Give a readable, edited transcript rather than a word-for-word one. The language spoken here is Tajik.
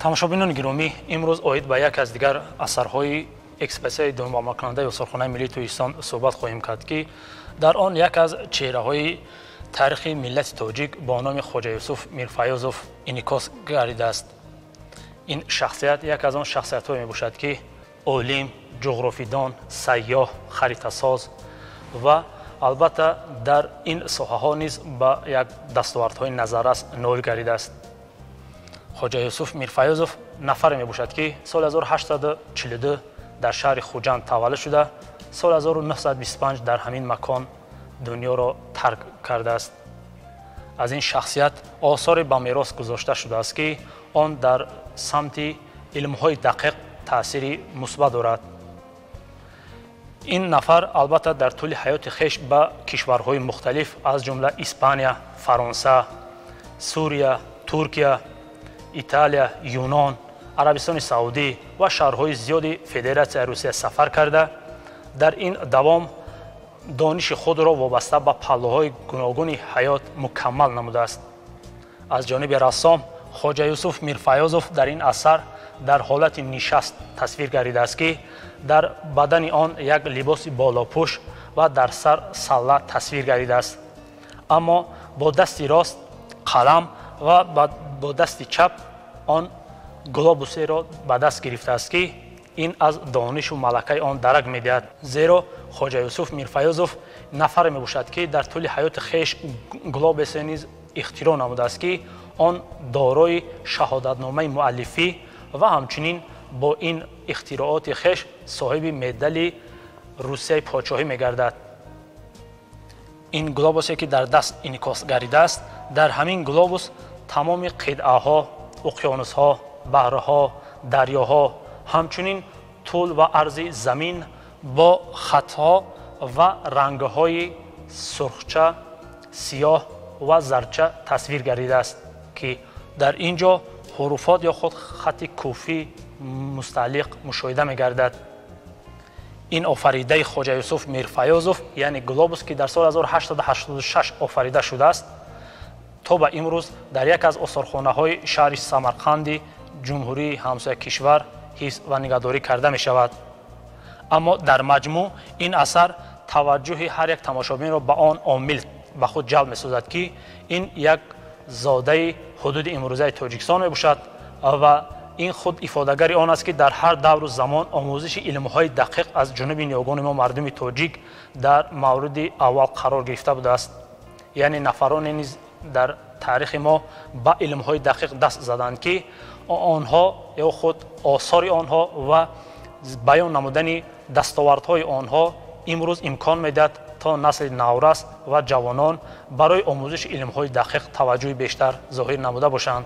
Тамошобинони гиромӣ, имрӯз оид ба як аз дигар асарҳои экспозитсияи доимбаамалкунандаи Осорхонаи миллии Тоҷикистон суҳбат хоҳем кард, ки дар он як аз чеҳраҳои таърихи миллати тоҷик бо номи Хоҷа Юсуф Мирфайёзов инъикос гардидааст. Ин шахсият як аз он шахсиятҳое мебошад, ки олим, ҷуғрофидон, сайёҳ, харитасоз ва албатта дар ин соҳаҳо низ ба як дастовардҳои назаррас ноил гардидааст. Хоҷа Юсуф Мирфайёзов нафаре мебошад, ки соли 1842 дар шаҳри Хуҷанд таваллуд шуда, соли 1925 дар ҳамин макон дунёро тарк кардааст. Аз ин шахсият осоре ба мерос гузошта шудааст, ки он дар самти илмҳои дақиқ таъсири мусбат дорад. Ин нафар албатта дар тӯли ҳаёти хеш ба кишварҳои мухталиф, аз ҷумла Испания, Фаронса, Сурия, Туркия, Италия, Юнон, Арабистони Саудӣ ва шаҳрҳои зиёди Федератсияи Русия сафар карда, дар ин давом дониши худро вобаста ба паҳлӯҳои гуногуни ҳаёт мукаммал намудааст. Аз ҷониби рассом Хоҷа Юсуф Мирфайёзов дар ин асар дар ҳолати нишаст тасвир гардидааст, ки дар бадани он як либоси болопӯш ва дар сар салла тасвир гардидааст, аммо бо дасти рост қалам ва бо дасти чап он глобусеро ба даст гирифтааст, ки ин аз донишу малакаи он дарак медиҳад. Зеро Хоҷа Юсуф Мирфайёзов нафаре мебошад, ки дар тӯли ҳаёти хеш глобусе низ ихтироъ намудааст, ки он дорои шаҳодатномаи муаллифӣ ва ҳамчунин бо ин ихтирооти хеш соҳиби медали Русияи подшоҳӣ мегардад. Ин глобусе, ки дар даст инъикос гардидааст, дар ҳамин глобус тамоми қитъаҳо, уқёнусҳо, баҳрҳо, дарёҳо, ҳамчунин тӯл ва арзи замин бо хатҳо ва рангҳои сурхча, сиёҳ ва зардча тасвир гардидааст, ки дар ин ҷо ҳуруфот ё худ хати куфӣ мустаълиқ мушоҳида мегардад. Ин офаридаи Хоҷа Юсуф Мирфайёзов, яъне глобус, ки дар соли 1886 офарида шудааст, то ба имрӯз дар як аз осорхонаҳои шаҳри Самарқанди ҷумҳурии ҳамсоя кишвар ҳифз ва нигаҳдорӣ карда мешавад. Аммо дар маҷмӯъ ин асар таваҷҷӯҳи ҳар як тамошобинро ба он омил ба худ ҷалб месозад, ки ин як зодаи ҳудуди имрӯзаи Тоҷикистон мебошад ва ин худ ифодагари он аст, ки дар ҳар давру замон омӯзиши илмҳои дақиқ аз ҷониби ниёгони мо мардуми тоҷик дар мавриди аввал қарор гирифта будааст. Яъне нафароне низ дар таърихи мо ба илмҳои дақиқ даст заданд, ки онҳо ё худ осори онҳо ва баён намудани дастовардҳои онҳо имрӯз имкон медиҳад, то насли наврас ва ҷавонон барои омӯзиши илмҳои дақиқ таваҷҷӯҳи бештар зоҳир намуда бошанд.